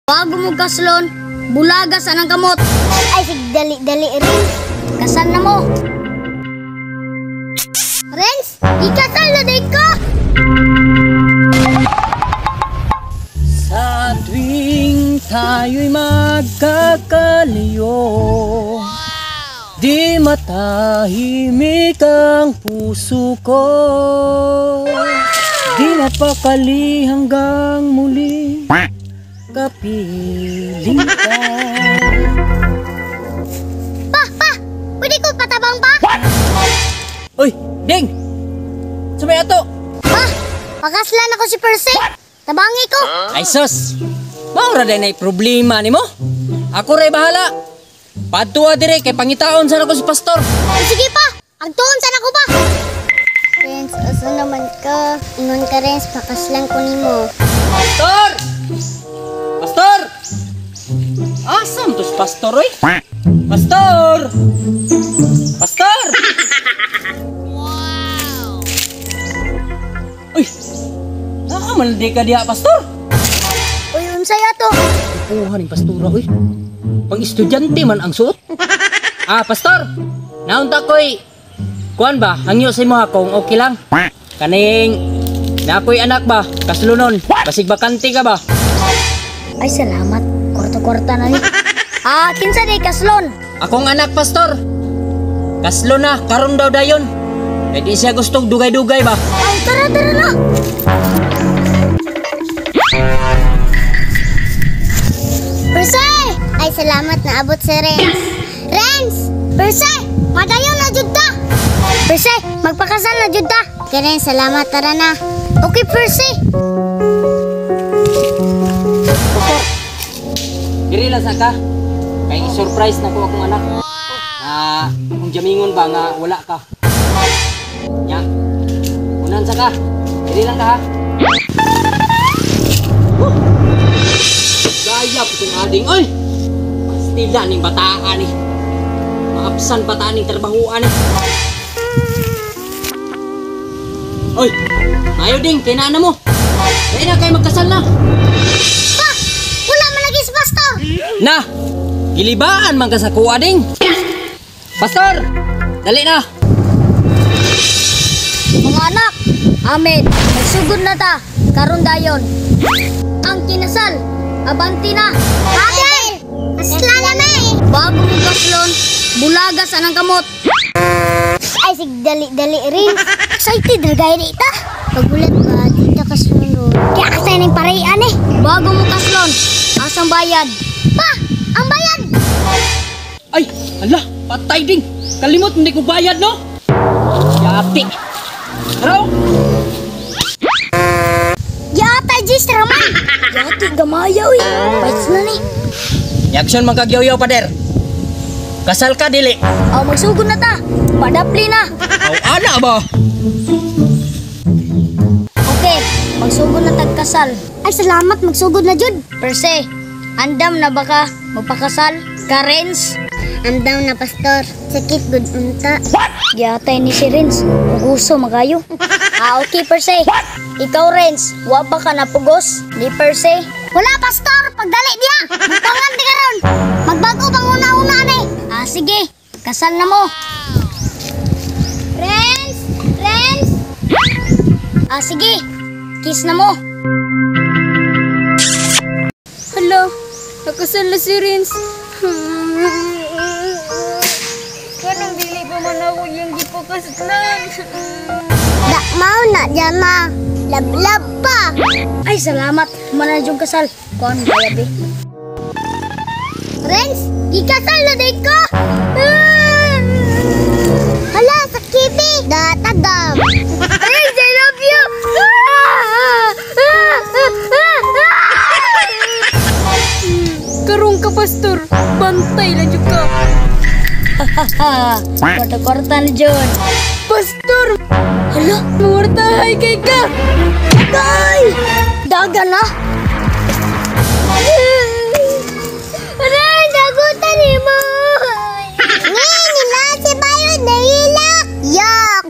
Bago mo kaslon, bulagas anang kamot. Ay, sig dali-dali, Renz. Kasal na mo. Renz, ikasal na din ko! Sa tuwing tayo'y magkakaliyo, di matahimik ang puso ko. Di mapakali hanggang muli kapiling ka. Pa, pa! Pwede ko patabang pa? Uy, Ding! Sumay ato! Pa, pakaslan ako si Percy. Tabangi ko. Ay sus! Maura din ay problema nimo. Ako ray bahala. Padtuwa dire kay pangitaon sana ko si pastor. Ay, sige pa, agtuon sana ko pa. Renz, asa naman ka? Ingon ka, Renz, pakaslan ko nimo. Pastor! Pastor! Asam to si pastor oy? Pastor! Pastor! Wow! Uy! Naa man di ka diha, pastor? Uy, unsay ato? Kuha ning pastora oy. Pang estudyante man ang suot. Ah, pastor. Naunta ko'y kuan ba? Hangyo sa imo ha kung okay lang. Kaning na ako'y anak ba? Kaslunon. Basig bakante ka ba? Ay, salamat. Kwarta-kwarta na ni. Ah, kinsa day kaslon? Akong anak, pastor. Kaslo na, karon daw dayon. Kay di siya gustong dugay-dugay ba? Ay, tara, tara na. Percy! Ay, salamat na abot si Renz. Renz! Percy! Madayon na jud ta! Percy, magpakasal na jud ta. Okay, Renz, salamat. Tara na. Okay, Percy. Pastor, diri lang sa ka. Kay surprise na ko akong anak. Na kung jamingon ba nga wala ka. Nya. Unan sa ka. Diri lang ka ha. Huh. Gaya po itong ading. Oy! Pastila ning bataan ni. Maapsan bataan ning trabahuan ni. Oy! Mayo ding, kay na mo. Kaya na kay magkasal na. Pa! Wala man lagi si pastor! Na! Gilibaan man ka sa kuha ding. Pastor! Dali na! Mga anak, amen. Magsugod na ta. Karon dayon. Ang kinasal, abanti na. Father! Kasla na na eh! Bago mo kaslon, bulagas anang kamot. Ay, sig dali-dali, Renz. Excited na gaya ta. Pagulat ba, dito kasunod. Kaya kasay ng parean eh. Bago mo kaslon, asang bayad? Pa! Ang bayad! Ay! Ala! Patay ding! Kalimot, hindi ko bayad, no? Yati! Hello? Yata, Gis, raman! Yati, gamaya uy. Bites na ni. Yaksyon magkagyaw-yaw, pader. Kasal ka, dili. Aw, magsugod na ta. Padapli na. Aw, ana ba? Okay, magsugod na tagkasal. Ay, salamat, magsugod na jud. Perse, andam na ba ka magpakasal? Karens? Andam na, pastor. Sakit gud unta. Giatay ni si Renz. Puguso magayo. Ah, okay, Perse. Ikaw, Renz, wa ba ka napugos? Ni Perse? Wala, pastor! Pagdali diya! Magpangan di karon! Magbago pang una-una ni! Ah, sige. Kasal na mo. Renz! Renz! Ah, sige. Kiss na mo. Hala, nakasal na si Renz. Kanang dili pa man ako yung gipakaslan. Da, mao na dyan na. Lablab pa! Ay, salamat. Mana yung kasal. Kuan bayad eh. Renz, gikasal na din ko! Hala, sa kipi! Datagam! Renz, I love you! Karong ka, pastor. Bantay lang jud ka. Kwarta-kwarta na dyan. Pastor, Hala, mangurtahay kay ka. Ay! Daga na! Renz, agutan ni mo! Ngayon nila si Bayod nahilak! Yak!